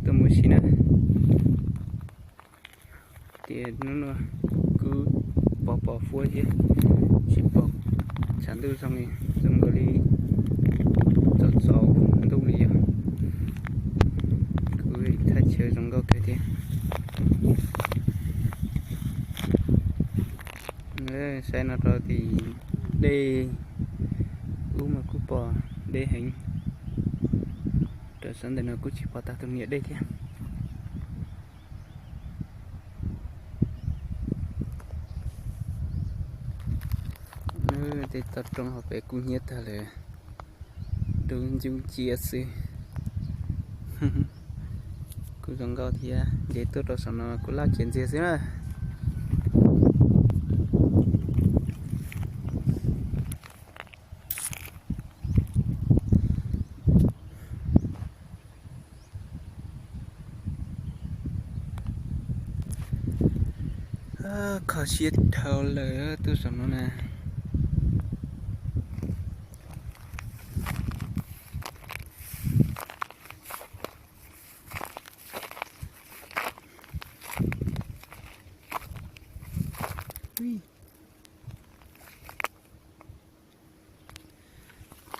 tuaj mus ua si na. Tias hnub no kuj pos pos huab thiab, tsis pom tshav ntuj zoo li, zoo nkaus li txaus txaus ntuj li yog. Kuj thaj chaw zoo nkauj kawg thiab. Saib no rau tim dej ub mas kuj pom deb heev. Rau sab ntawm no kuj tsis pom tag tus niam dej thiab. Tej toj roob hauv pes kuj hnyiab tag lawm, dub ncub nciab xwb. Kuj zoo nkauj thiab, nce tuaj rau saum no kuj laj ciav ntxiag xwb na. Kho siab dhau lawm tuaj saum no na.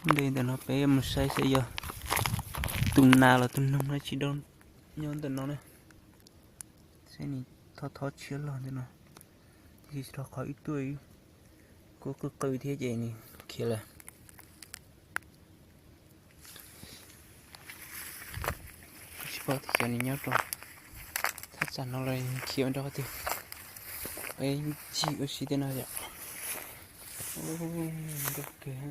Nte ntawm no peb mus saib saib yog tus nas los tus noog no tsis dau nyob ntawm no na. Saib nws thob thob tshiab log ntawm no, tab sis rau qhov wb tuaj kuj qw qw thiab ces nws khiav lawm. Kuj tsis paub tias cov nws nyob rau thaj tsam no los khiav rau qhov twg. Peb ncig ua si tej no yom. Nkauj kawg.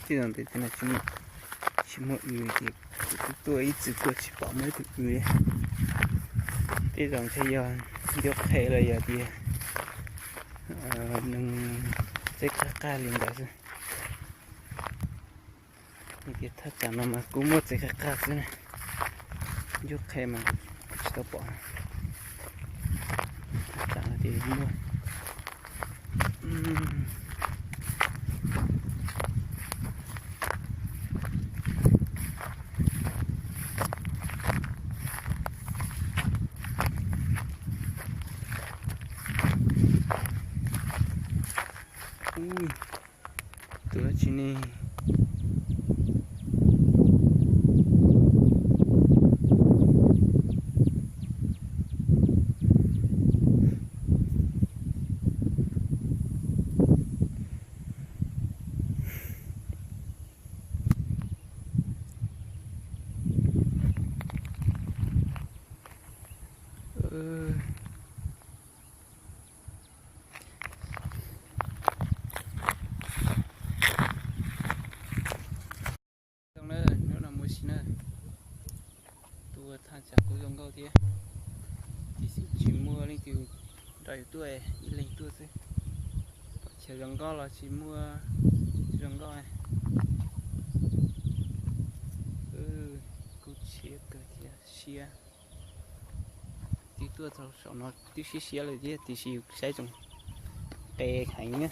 Tej zaum ntev no tsis muaj, tsis muaj w ces kuv twb tuaj ib txwm tuaj tsis pom muaj ib tug w li. Tej zaum ntshe yog ncua qhe los yog tias neeg txawj qab qaj li ntawd xwb. Nws tias thaj tsam no mas kuj muaj txiv qaj qaj xwb na. Ncua qhe mas tsis tau pom. Thaj tsam no ces muaj. Ui, tus dab tsi ne? Zoo na, hnub no mus si na, tuaj thaj tsam kuj zoo nkauj thiab, tiam sis tsis muaj leej twg nrog yus tuaj, ib leeg tuaj xwb. Pom chaw zoo nkauj los tsis muaj zoo nkauj. Kuj siab kawg thiab siab. Twb tuaj txog saum no twb siab siab lawm thiab tiam sis yus saib tsoom qe heev na.